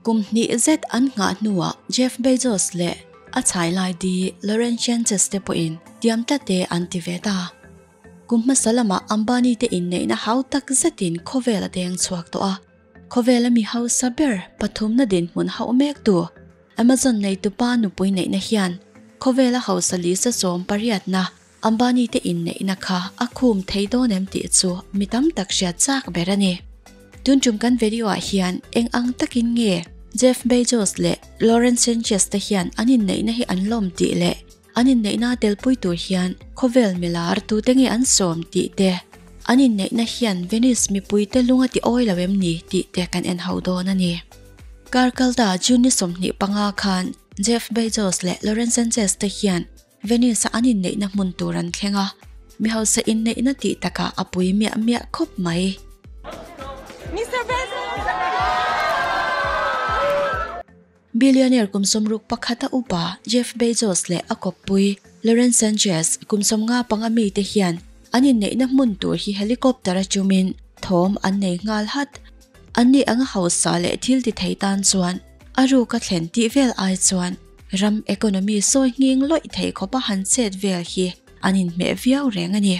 Kum hnih zet an nghah hnuah Jeff Bezos leh a chhai lai di Lauren Sanchez te pawhin tiam tlat e an ti ve ta. Kum hmasa lamah Ambani te inneihna hau tak zetin khawvel a deng chhuak tawh a. Khawvela mi hausa ber pathumna dinhmun hauh mektu Amazon neitupa nupui neihna hian khawvela hausa lisa 18na Ambani te inneihna kha a khum thei dawn em tih chu mi tam tak hriat chak ber a ni. Tun tum kan video ah hian eng ang takin nge Jeff Bezos leh Lauren Sanchez te hian an inneihna hi an lawm tih leh an inneihna telpui tur hian khawvel milar tute nge an sawm tih te, an inneihna hian Venice mipui te lung a ti awi lo em ni tih te kan en ho dawn a ni. Kar kalta June ni 25 khan Jeff Bezos leh Lauren Sanchez te hian Venice a an inneihna hmun tur an thleng a, mi hausa inneihna tih takah a pui miah miah khawp mai. Mister Bezos! Billionaire kum 61 a upa Jeff Bezos leh a kawppui Lauren Sanchez kum 55 mite hian an inneihna hmun tur hi helicopter a chumin thawm an nei nghal hat. An ni anga hausa leh thil ti thei tan chuan a ruka thlen tih vel ai chuan ram economy sawi nghing lawih thei khawpa han chet vel hi an inhmeh viau reng a ni.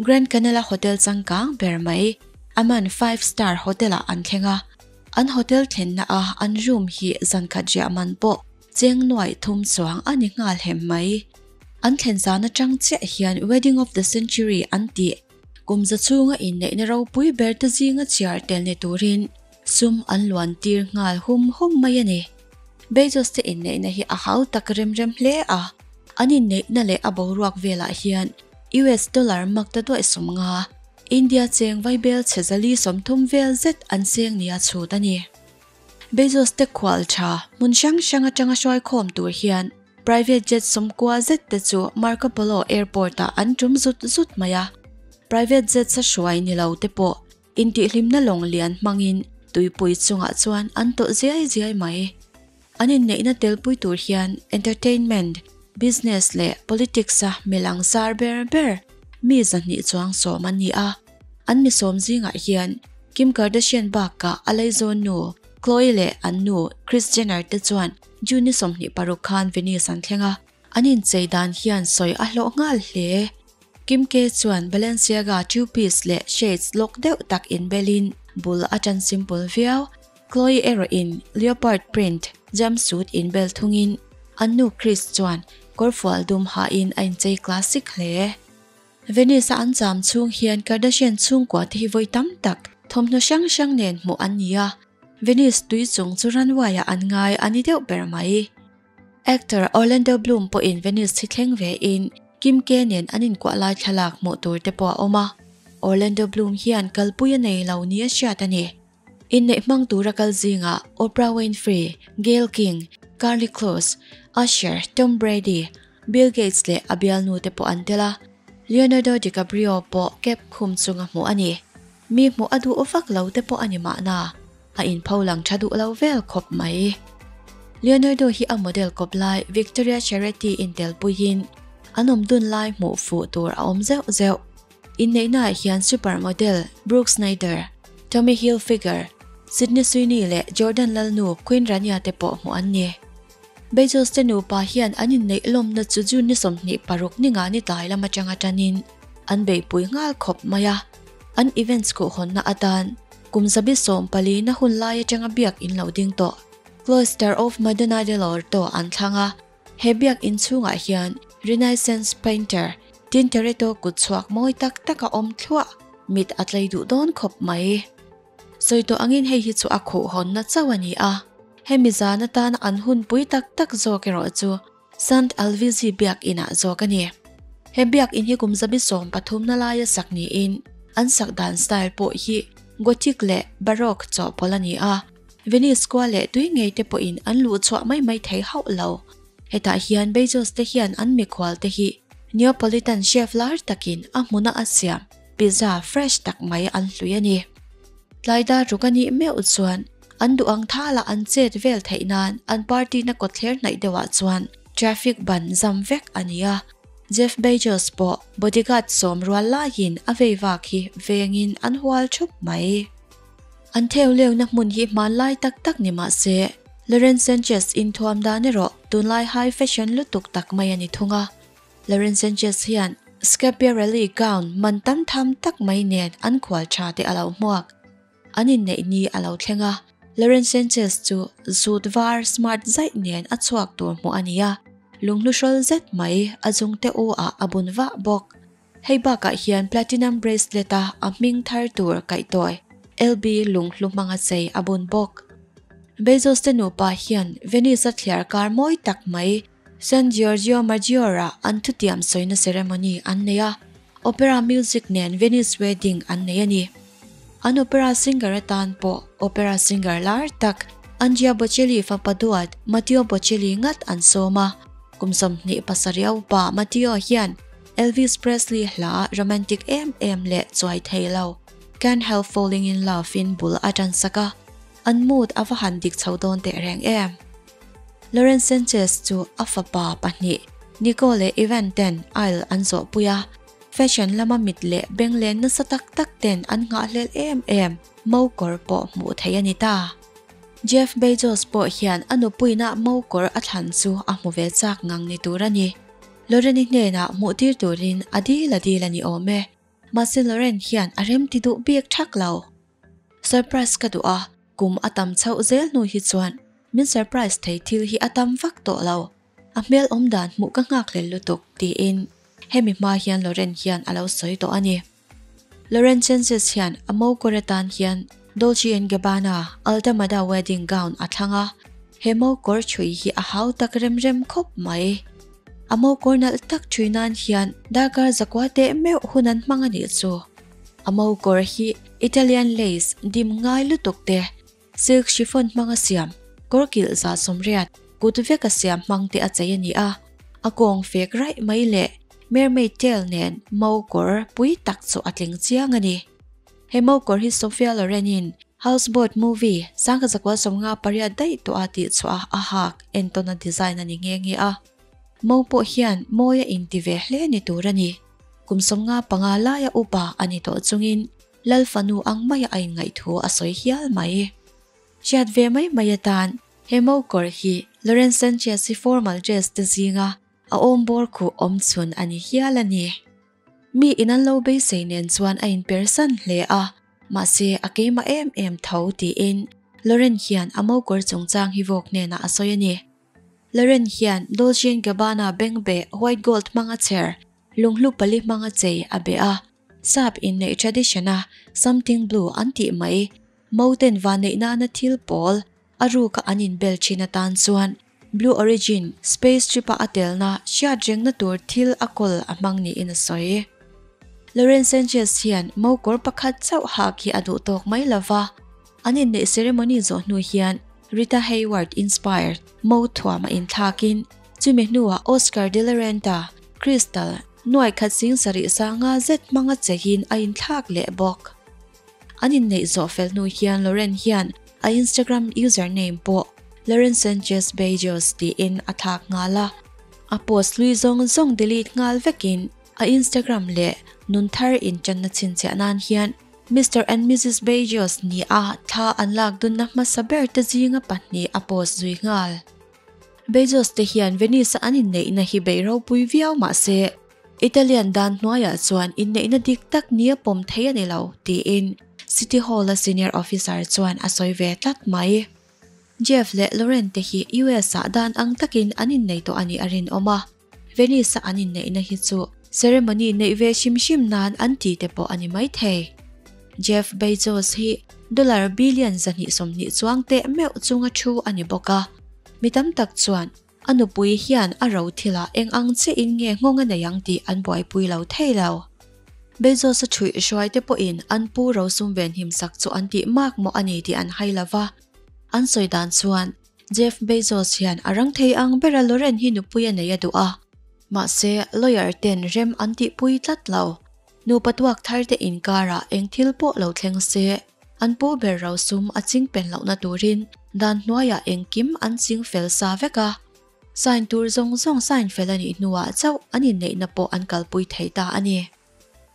Grand Canal-a hotel changkang ber mai Aman 5 star hotel-ah an thleng a. An hotel thlenna a an room hi zankhat riah man pawh cheng nuaih thum chuang a ni nghal hem mai. An thlen zan atang chiah hian Wedding of the Century an tih kum za chhunga inneihna ropui ber te zinga chhiar tel ni turin sum an luan tir nghal hum hum mai a ni. Bezos te inneihna hi a hau tak rem rem hle a, an inneihna leh a boruak velah hian US dollar mak ta duaih 50, India cheng vaibel chhe 430 vel zet an seng nia chhut a ni. Bezos te khual tha hmun hrang hrang atanga hruai khawm tur hian private jet 90 zet te chu Marco Polo Airport ah an tum zut zut mai a. Private jet sa hruai ni lo te pawh intihhlimna lawng lian hmangin tuipui chungah chuan an tawlh ziai ziai mai. An inneihna telpui tur hian entertainment, business leh politics a milang zar ber ber mi 200 chuang sawm an ni a. An mi sawm zingah hian Kim Kardashian bakah a laizawn nu Khloe leh an nu Kris Jenner te chuan June ni 26 khan Venice an thleng a. An inchei dan hian sawi a hlawh nghal hle. Kim K chuan Balenciaga two piece leh shades lawk deuh tak inbelin bul a tan simple viau. Khloe erawhin leopard print jumpsuit inbel thungin an nu Kris chuan kawrfual dum hain a inchei classic hle. Venice a an cham chhung hian Kardashian chhungkua te hi vawi tam tak thawmhnaw hrang hrang nen hmuh an ni a. Venice tui chung chu runway ah an ngai a ni deuh ber mai. Actor Orlando Bloom pawhin Venice hi thleng ve in Kim K nen an inkuah lai thlalak hmuh tur te pawh a awm a. Orlando Bloom hian kalpui a nei lo ni a hriat a ni. Inneih hmang tura kal zingah Oprah Winfrey, Gayle King, Karlie Kloss, Usher, Tom Brady, Bill Gates leh a bialnu te pawh an tel a. Leonardo DiCaprio pawh cap khum chunga hmuh a ni. Mi hmuh a duh vak lo te pawh a ni mahna, a inpho lang tha duh lo vel khawp mai. Leonardo hi a model kawp lai Victoria Charity intelpuiin an awm dun lai hmuh fuh tur a awm zeuh zeuh. Inneihnaah hian supermodel Brooke Snyder, Tommy Hilfiger, Sydney Sweeney leh Jordan lalnu Queen Rania te pawh hmuh an ni. Bezos te nupa hian an inneih lawmna chu June ni 26 ni nga ni tlai lam atanga tanin an beihpui nghal khawp mai a. An events khuhhawnna atan kum 114 na hun lai atanga biak in lo ding tawh Cloister of Madonna dell'Orto an thlang a. He biak in chhungah hian Renaissance painter Tintoretto kut chhuak mawi tak tak a awm thluah mit a tlei duh dawn khawp mai. Sawi tawh angin hei hi chu a khuhhawnna chauh a ni a. Hemi zan atana an hun pui tak tak zawk erawh chu Sant Alvisi biak inah zawk a ni. He biak in hi kum 113 na laia sak niin an sak dan style pawh hi Gothic leh Baroque chawhpawlh a ni a. Venice khua leh tui ngei te pawhin an luh chhuah mai mai thei hauh lo. Hetah hian Bezos te hian an mikhual te hi Neapolitan chef lar takin a hmuna a siam pizza fresh tak mai an hlui a ni. Tlaidar ruk a nih meuh chuan an duh ang thala an chet vel theih nan an party na kawtthler hnaih deuhah chuan traffic ban zam vek a ni a. Jeff Bezos pawh bodyguard sawm rual laiin a vei vak hi vengin an hual thup mai. An theu leu na hmun hi hmanlai tak tak ni mah se, Lauren Sanchez inthuam dan erawh tunlai high fashion lutuk tak mai a ni thung a. Lauren Sanchez hian Schiaparelli gown man tam tham tak mai nen an khual tha te a lo hmuak. An inneih ni a lo thleng a, Lauren Sanchez chu zut var smart zaih nen a chhuak tur hmuh a ni a, lunghlu hrawl zet mai a zungte u ah a bun vah bawk. Hei bakah hian platinum bracelet a a hming thar tur kaihtawi LB lunghlu hmanga chei a bun bawk. Bezos te nupa hian Venice a thliar kar mawi tak mai San Giorgio Maggiore-ah an thutiam sawina ceremony an nei a, opera music nen Venice wedding an nei a ni. An opera singer atan pawh opera singer lar tak Andrea Bocelli fapa duat Matteo Bocelli ngat an sawm a, kum 27 a upa Matteo hian Elvis Presley hla romantic em em leh chuai thei lo Can't Help Falling in Love in bul a tan sak a, an mood a va han dik chho dawn teh reng em. Lauren Sanchez chu a fapa pahnih Nico leh Ivan ten aisle an zawhpui a, fashion lama mit leh beng len nasa tak tak ten an nghahhlelh em em mo kawr pawh hmuh theih a ni ta. Jeff Bezos pawh hian a nupuina mo kawr a thlan chu a hmu ve chak ngang ni tur a ni. Lauren-i hnenah hmuh tir turin a dil a dil a ni awm e. Mahse Lauren hian a remti duh bik thak lo. Surprise ka duh a, kum a tam chhoh zel hnu hi chuan min surprise thei thil hi a tam vak tawh lo. A hmel awm dan hmuh ka nghak hlel lutuk tiin hemi hma hian Lauren hian a lo sawi tawh a ni. Lauren Sanchez hian a mo kawr atan hian Dolce and Gabbana Alta Mada wedding gown a thlang a, he mo kawr chhui hi a hau tak rem rem khawp mai. A mo kawr nalh tak chhui nan hian darkar zakua teh meuh hun an hmang a nih chu. A mo kawr hi Italian lace dim ngai lutuk te, silk chiffon hmanga siam, kawr kilh za 80, kut veka siam hmang te a chei a ni a. A kawng fek raih mai leh mermaid tail nen mo kawr pui tak chu a tling chiang a ni. He mo kawr hi Sophia Loren-in Houseboat movie 1958 daih tawh a tih chhuah a hak entawn a design a ni nghe nghe a. Mo pawh hian mawi a inti ve hle ni tur a ni. Kum 55 laia upa a ni tawh chungin Lal fanu ang maia a inngaih thu a sawi hial mai. Hriat ve mai mai atan he mo kawr hi Lauren Sanchez hi formal dress te zinga a awm bawr khuh awm chhun a ni hial a ni. Mi in an lo beisei nen chuan a inpersan hle a, mahse a keimah em em tho tiin Lauren hian a mo kawr chungchang hi vawk hnenah a sawi a ni. Lauren hian Dolce and Gabbana bengbeh white gold hmanga chher lunghlu pali hmanga chei a be a, sap inneih tradition a something blue an tih mai moten van neih nana thil pawl a ruka an inbel thin atan chuan Blue Origin space trip a a telna hriat rengna tur thil a kawl a hmang niin a sawi. Lauren Sanchez hian mo kawr pakhat chauh hak hi a duh tawk mai lova, an inneih ceremony zawh hnu hian Rita Hayworth inspired mo thuam a inthlakin chumi hnuah Oscar de la Renta crystal nuai khat sing sarih sanga zet hmanga cheiin a inthlak leh bawk. An inneih zawh fel hnu hian Lauren hian a Instagram username pawh Lauren Sanchez Bezos tiin a thlak nghal a, a post hlui zawng zawng delete nghal vekin a Instagram leh nun thar inchanna chhinchhiah nan hian Mister and Missus Bezos ni a thla an lak dunna hmasa ber te zinga pahnih a post zui nghal. Bezos te hian Venice a an inneihna hi beih ropui viau mah se, Italian dan hnuaiah chuan inneihna dik tak nia pawm thei a ni lo, tiin City Hall-a senior officer chuan a sawi ve tlat mai. Jeff leh Lauren te hi US-ah dan ang takin an innei tawh a nih a rinawm a, Venice-a an inneihna hi chu ceremony neih ve hrim hrim nan an ti te pawh a ni maithei. Jeff Bezos hi dollar billion 220 chuang teh meuh chunga thu a ni bawk a, mi tam tak chuan a nupui hian a ro thilah eng ang chiahin nge nghawng a nei ang tih an buaipui lo thei lo. Bezos-a thuih hruai te pawhin an pu rosum venhim sak chu an tih mak maw a ni tih an hai lo va, an sawi dan chuan Jeff Bezos hian a rang thei ang bera Lauren hi nupui a nei a duh a, mahse lawyer ten rem an tihpui tlat lo. Nupa tuak thar te inkarah eng thil pawh lo thleng se, an pu ber rosum a ching pen lohna turin dan hnuaiah engkim an ching fel sa vek a. Sign tur zawng zawng sign fel a nih hnuah chauh an inneihna pawh an kalpui thei ta a ni.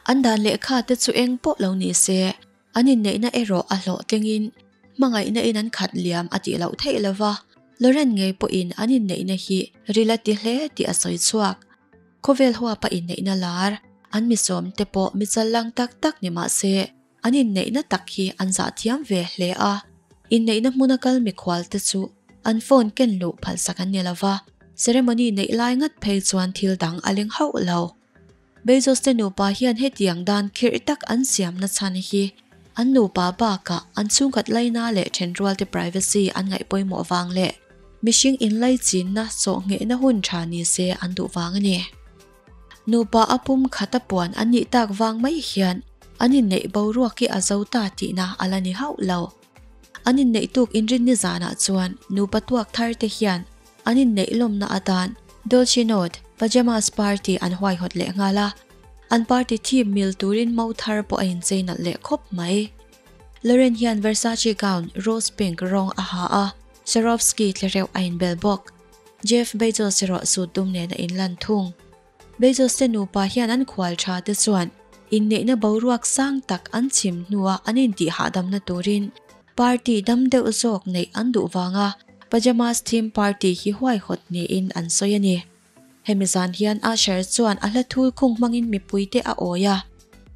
An dan lehkha te chu eng pawh lo ni se, An inneihna erawh a hlawhtlingin hmangaihna in an khat liam a tih loh theih lova, Lauren ngei pawhin an inneihna hi ril a ti hle tih a sawi chhuak. Khawvel huapa inneihna lar, an misawm te pawh mi challang tak tak ni mah se, an inneihna tak hi an zah thiam ve hle a. Inneihna hmuna kal mikhual te chu an phone ken luh phalsak an ni lova, ceremony neih lai ngat phei chuan thil dang a leng hauh lo. Bezos te nupa hian hetiang dan khirh tak an siamna chhan hi an nupa bakah an chhungkhat laina leh thenrualte privacy an ngaih pawimawh vang leh mihring inlaichinna sawhnghehna hun tha ni se an duh vang a ni. Nupa a pum khata puan an nih tak vang mai hian an inneih boruak hi a zo ta tihna a la ni hauh lo. An inneih tuk inrinni zanah chuan nupa tuak thar te hian an inneih lawmna atan Dolce Note Pajamas Party an huaihawt leh nghal a, an party theme mil turin mo thar pawh a inchei nalh leh khawp mai. Lauren hian Versace gown rose pink rawng a ha a, Swarovski tlereuh a inbel bawk. Jeff Bezos erawh suit dum nen a inlan thung. Bezos te nupa hian an khual tha te chuan inneihna boruak sang tak an chhim hnua an intih hahdamna turin party dam deuh zawk neih an duh vanga Pajamas theme party hi huaihawt niin an sawi a ni. Hemi zan hian Usher chuan a hla thul khung hmangin mipuite a awi a,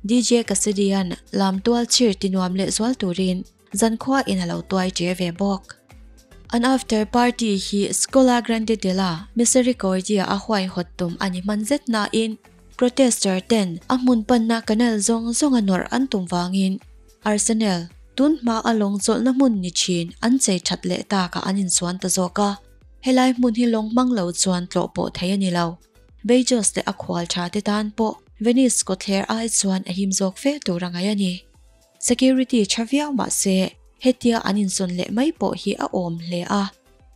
DJ Cassidy-a'n lam tual chhir tinuam lehzual turin Zankhua in a lo tuai che ve bawk. An after party hi Scola Grande della Misericordia a huaihawt tum a ni hman zet nain protester ten a hmun panna canal zawng zawnga nawrh an tum vangin Arsenal tun hma a lawng chawlhna hmun ni thin an chei that leh takah an insuan ta zawk a, helai hmun hi lawng hmang lo chuan tlawh pawh thei a ni lo. Bezos leh a khual tha te tan pawh Venice kawtthler ai chuan a him zawk fe tur a ngaih a ni. Security tha viau mah se, hetia an insawn leh mai pawh hi a awm hle a.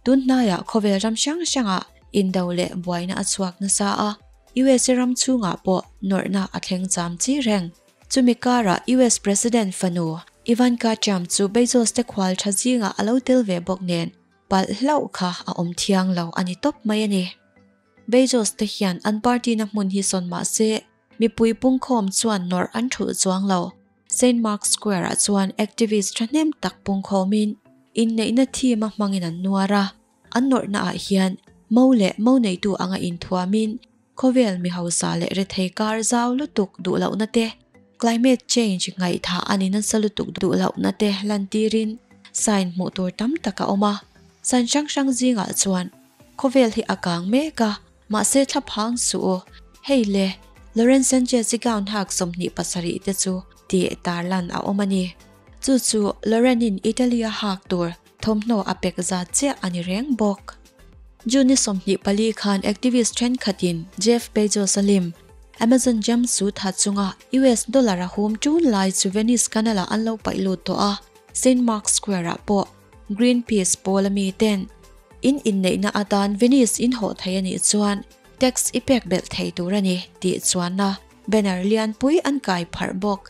Tun hnaiah khawvel ram hrang hrangah indo leh buaina a chhuak nasa a, USA ram chhungah pawh nawrhna a thleng cham chi reng. Chumi karah US President fanu Ivanka Trump chu Bezos te khual tha zingah a lo tel ve bawk nen palh hlauh kha a awm thiang lo a ni tawp mai a ni. Bezos te hian an party na hmun hi sawn mah se, Mipui pungkhawm chuan nawrh an thulh chuang lo. Saint Mark's Square-ah chuan activist thahnem tak pungkhawmin inneihna theme a hmangin an nuar a. An nawrhnaah hian mo leh mo neitu anga inthuamin khawvel mi hausa leh rethei kar zau lutuk duh lohna te, climate change ngaihthah a ni nasa lutuk duh lohna te lantirin sign hmuh tur tam tak a awm a. Sign hrang hrang zingah chuan khawvel hi a kang mek a. Mahse thlaphang suh u, hei le, Lauren Sanchez i gown hak 27 te chu tih tarlan a awm a ni. Chu chu Lauren in Italy a hak tur thawmhnaw a pek zat chiah a ni reng bawk. June ni 24 khan activist thenkhatin Jeff Bezos a lim Amazon jumpsuit ha chunga US dollar a hum tun lai chu Venice Canal ah an lo paih lut tawh a, Saint Mark's Square ah pawh Greenpeace pawl a mi ten in inneihna atan Venice in hawh thei a nih chuan tax i pek belh thei tur a ni tih chuanna banner lianpui an kai pharh bawk.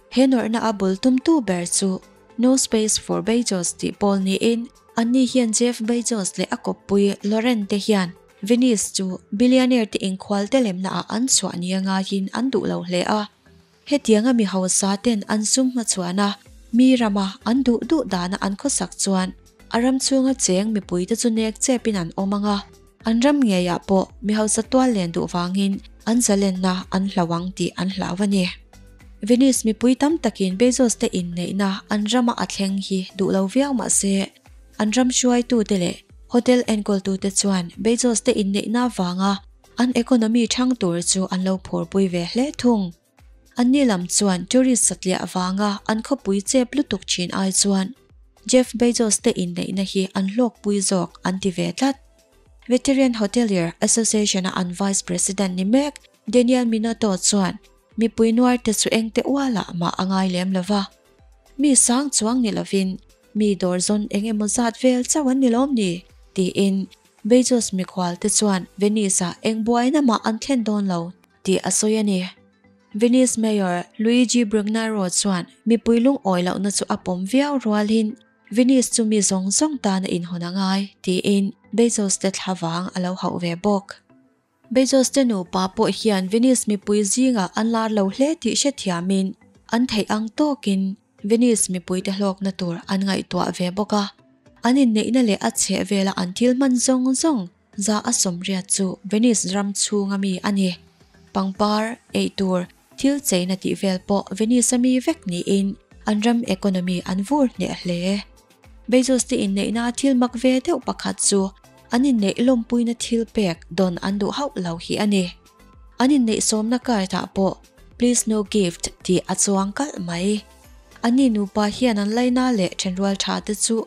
He nawrhna a bul tumtu ber chu No Space for Bezos tih pawl niin anni hian Jeff Bezos leh a kawppui Lauren te hian Venice chu billionaire te inkhual te lemna ah an chhuah nia ngaiin an duh lo hle a. Hetianga mi hausa ten an sum hmachhuan a, mi rama an duh duh dana an khawsak chuan a ram chhunga cheng mipuite chu nek chepin an awm ang a, an ram ngeiah pawh mi hausa tual len duh vangin an zalenna an hlau ang tih an hlau a ni. Venice mipui tam takin Bezos te inneihna an rama a thleng hi duh lo viau mah se, an ram hruaitute leh hotel enkawltute chuan Bezos te inneihna vanga An economy thang tur chu an lo phurpui ve hle thung. Anni lam chuan tourist satliah avanga an khawpui chep lutuk thin ai chuan Jeff Bezos te inneihna hi an hlawkpui zawk an ti ve tlat. Veteran Hotelier Association-a an Vice President ni mek Daniel Minotto chuan mipui nuar te chu engte ualah mah a ngai lem lova. Mi sang chuang ni lovin mi dawr zawn eng emaw zat vel chauh an ni lawm ni? tiin Bezos mikhual te chuan Venice-ah eng buaina mah an thlen dawn lo tih a sawi a ni. Venice Mayor Luigi Brugnaro chuan mipui lungawi lohna chu a pawm viau rualin Venice chu mi zawng zawng tan a inhawn a ngai tiin Bezos te thlavang a lo hauh ve bawk. Bezos te nupa pawh hian Venice mipui zingah an lar lo hle tih hrethiamin an theih ang tawkin. Venice mipuite hlawkna tur an ngaihtuah ve bawk a. An inneihna leh a chhehvela an thil hman zawng zawng 180 chu Venice ram chhunga mi a ni. Pangpar, eitur, thil cheina tih vel pawh Venice a mi vek niin an ram economy an vur hneh hle. Bezos te inneihna a thil mak ve deuh pakhat chu an inneih lawmpuina thil pek dawn an duh hauh lo hi a ni. An inneih sawmna card ah pawh Please no gift tih a chuang kalh mai. Anni nupa hian an laina leh thenrual tha te chu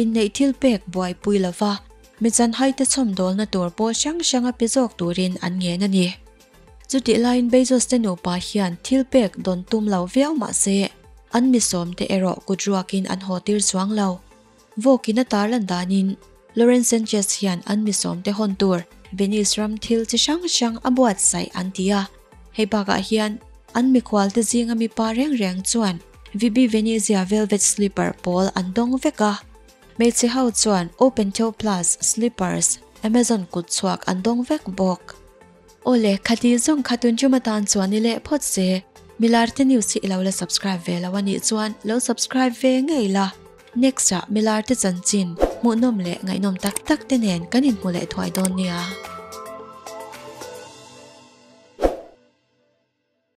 inneih thil pek buaipui lova mi chanhai te chhawmdawlna tur pawl hrang hrang a pe zawk turin an ngen a ni. Chutih laiin Bezos te nupa hian thil pek dawn tum lo viau mah se an mi sawmte erawh kut ruakin an haw tir chuang lo. Vawkin a tarlan danin Lauren Sanchez hian an mi sawmte hawn tur Venice ram thil chi hrang hrang a buatsaih an ti a. Hei bakah hian an mikhualte zinga mipa reng reng chuan VB Venezia Velvet Slipper pawl an dawng vek a. Hmeichhe ho chuan Open Toe Plus Slippers Amazon kut chhuak an dawng vek bawk. Awle, khati zawng kha tun tum atan chuan i leh phawt se. Milarte news hi i lo la subscribe ve lo a nih chuan lo subscribe ve ngei la. Next ah Milarte chanchin hmuhnawm leh ngaihnawm tak tak te nen kan inhmu leh thuai dawn nia.